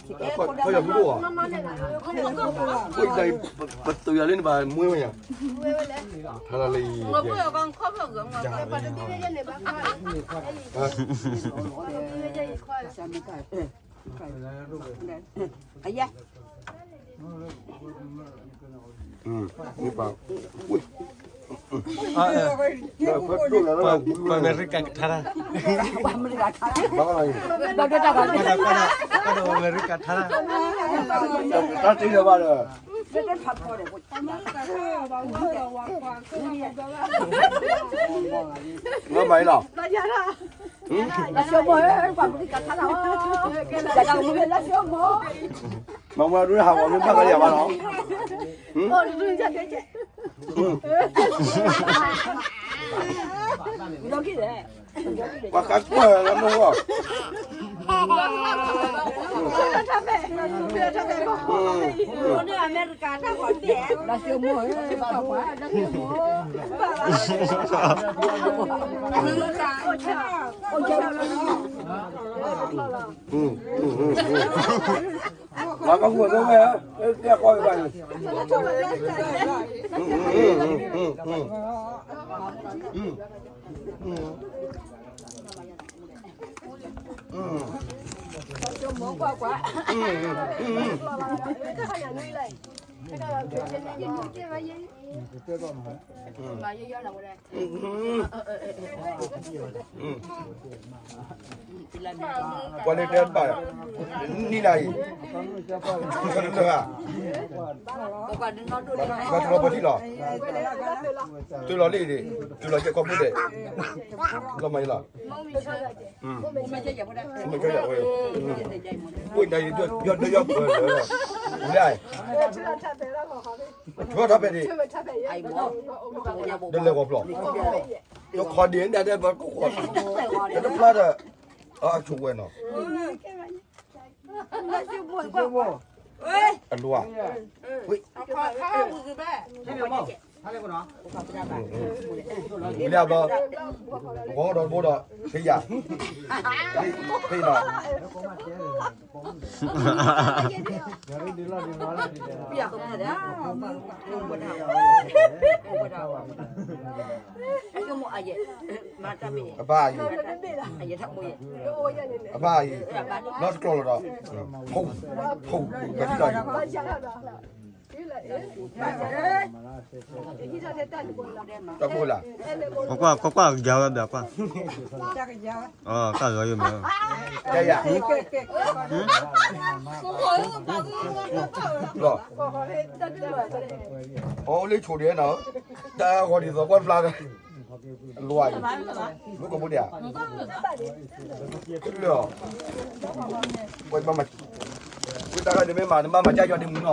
ခီၣ်ယီၤမူဒိၣ်ဧါ, ပသုးယၤလၢနဘၣ်မွ့ဝဲယၤ, ထါလၢယၤ, ပှၤအမဲရကၤကထါတၢ်, ပှၤအမဲရကၤထါတၢ်, တၢ်တ့ၢ်လၢၤဘၣ်ဒီး, မ့ၢ်ဘၣ်အံၤလီၤ, မ့ၢ်ဝဲဒၣ်ဟးဂီၤမ့ၢ်ဘၣ်ကလၢၤဘၣ်လီၤ, ပှၤကကွၢ်လၢမ့ၢ်ဂီၢ်, ပှၤကကွၢ်လၢမ့ၢ်ဂီၢ်, တဲဃီဘၣ်န့ၣ်, ပှၤလၢတဲဘၣ်, နံၣ်နၤအံၤ, ကလၢာ်ဧါ, ပှၤတလီၤပှၤထံၣ်လီၤ, တုၤလီၤလံ, တုၤလီၤကဲကီၢ်ပူၤဒဲး, လီၤမၤအံၤလီၤ, မ့ၢ်ကဲယၤဝဲ, ပှၤနၤအံၤ, ယီၢ်ဒၢယီၢ်ပၢၢ်လၢ, လၢ, ဆၢထီၣ်ဖဲန့ၣ်, ဒီးလဲၤဂီၤဖျီၣ်, ယခီဒံးဒၣ်ဒဲးဘၣ်ကိၢ်ဃီ, တဖျါဒီး, အဆိဝဲနီၤ, အလိၤဧါ, ဝံၤလၢအဘျီ, ဂီၤဒီးဘိဒီး, ဖံးယၤ, ဖံးနီၤ အဘၣ်အံၤ, အဘၣ်အံၤ, နီတကျိၤလီၤဒီး, ဖု, ဖု, ပထံၣ်လီၤအံၤ, တၢ်ဖိလၢ, ကွၢ်ကွၢ်ကွၢ် ကယၤဝဲဘၣ်ကွၢ်, ကယၤ, ကယၤ, လီၤ, အီၤလၢဆိဒဲးနီၤ, တၢ်ဂီၤဒ်သိးကွၢ်ဖျါ, လိၤအံၤ, လိၤကဘိဒံးဧါ, လၢ, ဝဲတဘၣ်မၤ, ဝဲတၢ်ဂၤန့ၣ်မ့ၢ်မၤ နဘၣ်မၤကၢ်ယီၤဒ်မုၢ်နီၤ,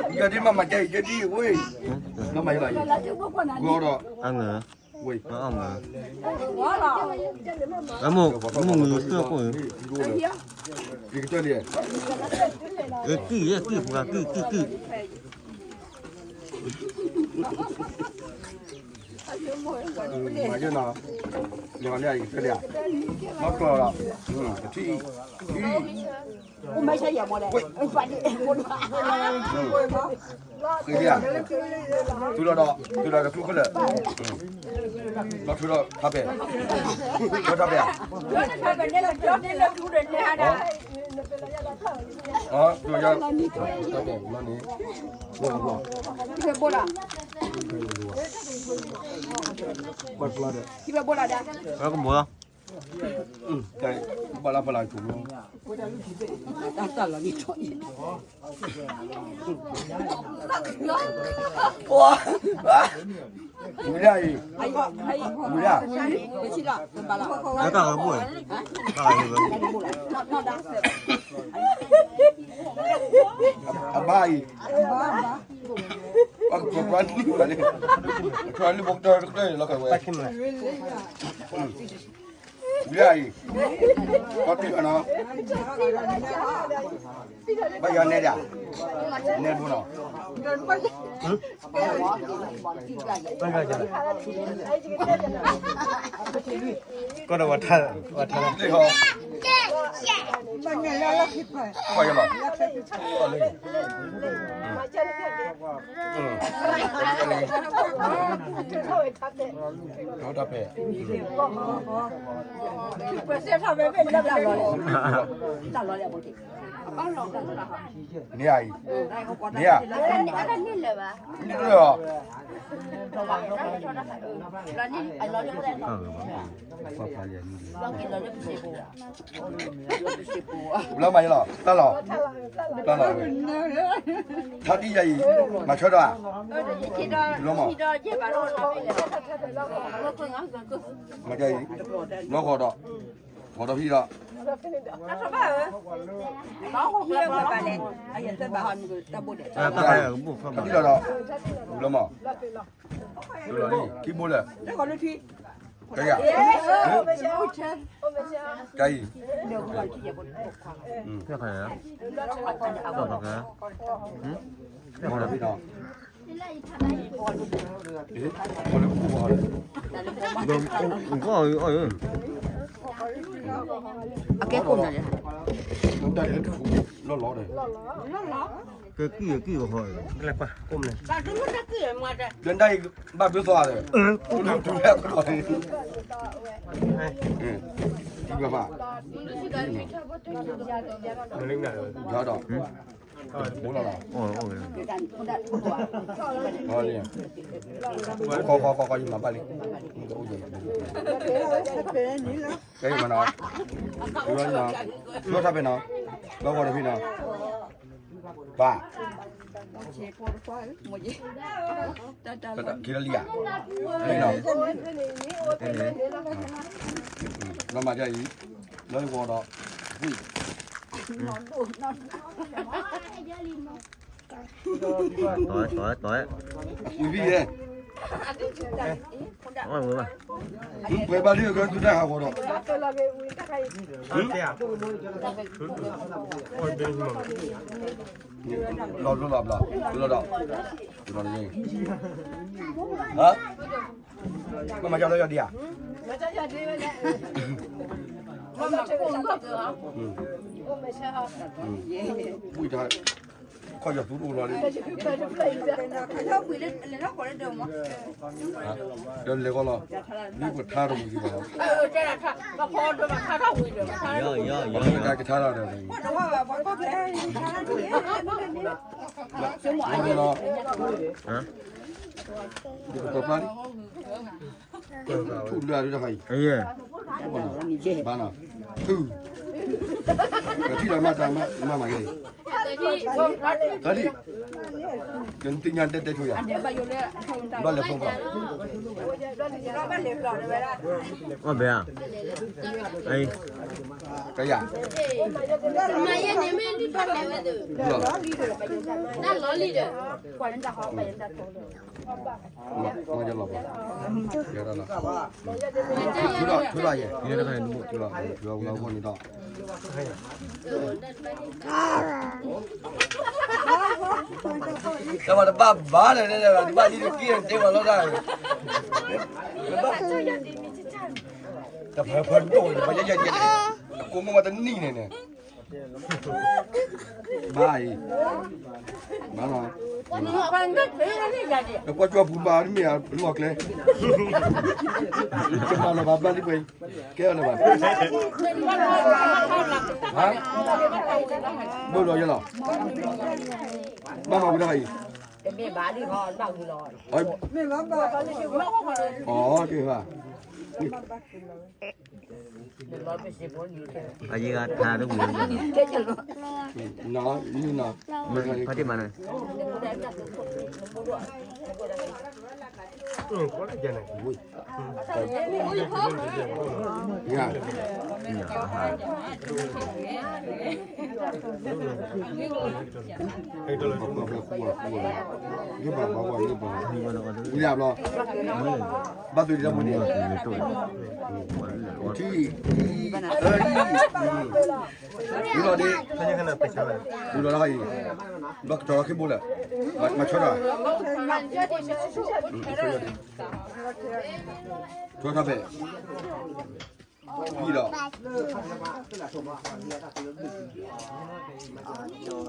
ယီၤဒ်မၤမၤကၢ်အံၤ ယီၤဒ်ဝဲ, နမၤယလီၤ, ဂီၤဒီး, ဝဲ, အမိၢ်, အမိၢ်မုၢ်သၢကိၣ်, ကံၢ်, ကံၢ်, ကံၢ်, ကံၢ်, ကံၢ် မၤယဲနီၤ, လီၤလၢအံၤကတၢၢ်လံဧါ, နီၢ်ကျီၢ်လီၤ, ထံၣ်, ထံၣ်, ဃ့လံဧါ, တုၤလီၤဒီး, တုၤလီၤကထူၣ်ဖဲလဲၣ်, လီၤထူဒီးထါပဲၢ်, လီၤထါပဲၢ်ဧါ, တုၤလီၤ, ထါပဲၢ်လီၤန့ၣ်, ဘိလၢ, ဘိလၢ, ဘၣ်လၢဖီလာ်ဆိး, မူလၢအံၤ, မူလၢ, တၢ်ဂၤဘိၣ်, တၢ်ဂၤဘိၣ်, အဘၣ်အံၤ, ပှၤကပှၤနံၣ်ဘၣ်န့ၣ်, ပှၤနံၣ်ဘိကတၢၢ်တကတၢၢ်န့ၣ်လီၤကဝဲ, မူလၢအံၤ, ပှၤပံၢ်အီၤနီၤ, ဘၣ်ယီၤနဲဒၣ်, နဲဒိနီၤ, ကီၢ်ဒီးဝၤထါ, ဝၤထါလီၤ, ကွၢ်ယလီၤ, ကွၢ်လၢ, တၢ်ဖဲ, န့ၢ်အံၤ, န့ၢ်ဧါ, န့ၢ်လၢၤအီၤ, လၢမၤယလီၤ, တၢ်လီၤ, တၢ်လီၤ, ထါဒ်ယၤအံၤ, မၤဆၢဒီးဧါ, လီၤမး, မၤဒ်အံၤ, လီၤဂီၤဒီး, ဂီၤဒီးဖံဒီး, ထါဒ်လီၤဒီး, လီၤမး, ခံဘိလၢာ်, တယၤ, တယၤအံၤ, ဂီၤဒီးဖံဒီး, အကဲကိးနၤလဲၣ်, လီၤလီၤဒီး, ကဲကံၢ်ကံၢ်ဟီ, လၢကွၢ်ကိးမလဲၣ်, ဒၣ်အံၤဘၣ်ဘျုးသီဧါ, တူၢ်လၢတူၢ်လၢကဒီး, ဘၣ်, ဒီး, ဘိလီၤလီၤ, ခီခီခီခီယမၤဘၣ်လံ, ကဲမနီၤ, ဆူထၢဖဲနီၤ, လီၤဂီၤတဖံနီၤ, ဘၣ်, ခံလီၤလံဧါ, လီၤမၤဒ်အံၤ, လီၤဂီၤဒီး, ဝံၤ, ဝံၤယဲ, ပှဲၤဘၣ်လံကဲသုတၢ်ဟးဂီၤဒီး, လီၤဘျီလီၤဘျီ, လီၤဒီး, လီၤန့ၣ်, ဟါ, မ့ၢ်မၤကလီယီၤဒံးဧါ, ဝံၤတၢ်, ခီၣ်ယီၤသူတအိၣ်လီၤလံ, ဒီးလဲၤဃီလီၤ, မ့ၢ်ပထါတဝံၤဒံးဘၣ်လီၤ, မ့ၢ်ကထါတၢ်ဒီး, လီၤ, ယကပၤပၢ်လံ, ဆူၣ်လၢအဒၣ်တခါအံၤ, ဘၣ်နီၤ, ကထံၣ်လီၤမၤတၢ်မၤမၤက့ၤ, တၢ်ဒ်, ကနသ့ၣ်ညါတဲတဲဆိယၤ, ဘၣ်လဲၤဖုန်းဘၣ်, အီၣ်ဘဲဧါ, ကယၤ, မၤယဲန့ၣ်မ့ၢ်ဒ်ဘၣ်လဲၤဝဲဒီး, တၢ်လီၤလံဒီး မ့ၢ်လီၤ, ထုးဒီးယဲ, ထုးဒီးဝဲလီၤအဂီၢ်န့ၣ်ဒီး, တဘၣ်တဘၣ်ဘၣ်လဲၣ်, တဘၣ်လံတက့ၢ်တဲဝဲလီၤတၢ်, တဘၣ်, တဖၢဖၢဒိၣ်န့ၣ် ပှၤယဲယဲယဲ, အကိးမ့ၢ်ဝဲတနံၣ်န့ၣ်န့ၣ် ဘၣ်အံၤ, ဘၣ်လီၤ, နကွၢ်ကၠီပူၤမၤန့ၢ်အလီၢ်ကျဲ, ကမၤလီၤဘၣ်ဘျါလံကွဲ, ကဲလီၤဘၣ်, ဟါ, ဘၣ်လီၤယဲလီၤ, ဘၣ်မၤဝံၤတၢ်အံၤ, အီ, ကဲဘၣ် အယဲၢ်ဂၤထါတဝံၤ, နီၤ, နီၤ, ဖါတံၢ်မၤန့ၣ်, ယဘၣ်ဘၣ်ဝဲလၢပှၤ, ဝံၤလၢဘျီ, ဘၣ်သုးဒံးတၢ်မူန့ၣ်, ထံ, အၢ, ဝံၤလီၤဒ့, ဝံၤလီၤလၢဟီအံၤ, ဘျီကတီၤလီၤခ့ဘိလၢာ်, မၤဆၢတၢ်, ဆၢတၢ်ဖဲ ဝံၤလီၤ.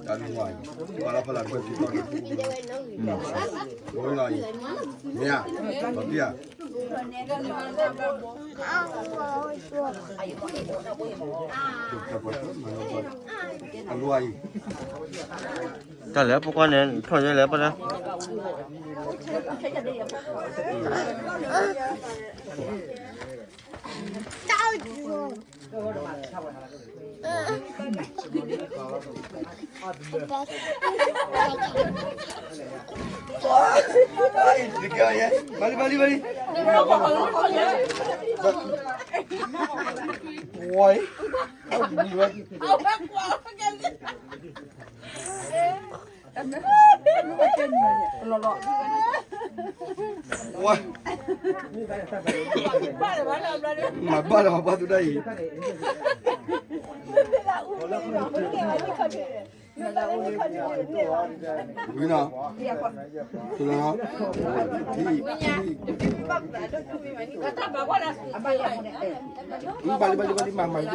တၢ်လူဝါအံၤ ပှၤလၢဖီလာ်တဖျၢၣ်ထံကီၢ်န့ၣ် ဝံၤလီၤအံၤ မ့ၢ်ဧါ ပှၤပျံၤဧါ အလူဝါအံၤ တၢ်လဲၤပကွၢ်န့ၣ် ထီၣ်ယဲလဲၤပဒၣ် ဘၣ်လံ ဘၣ်လံ ဘၣ်လံ ဝါအံၤ ဝါ မၤဘၣ်လၢပှၤသူဒၣ်အံၤ ဝံၤနီၤ ထံ ထံ ဘၣ်လံ ဘၣ်လံ ဘၣ်လံ မၤ မၤ ဘၣ်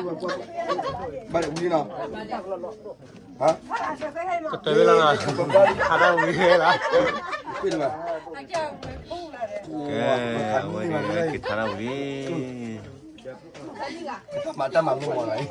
လံ ဝံၤနီၤ ဟါ ကတၢၢ်ဝဲလီၤ ထါဒၣ်ဝံၤလီၤ ပ့ၢ်လၢၤဘၣ် ကဲ အဝဲန့ၣ် က့ၤထါဒၣ်ဝံၤ တၢ်မၤ တၢ်မၤမုာ်မးလီၤ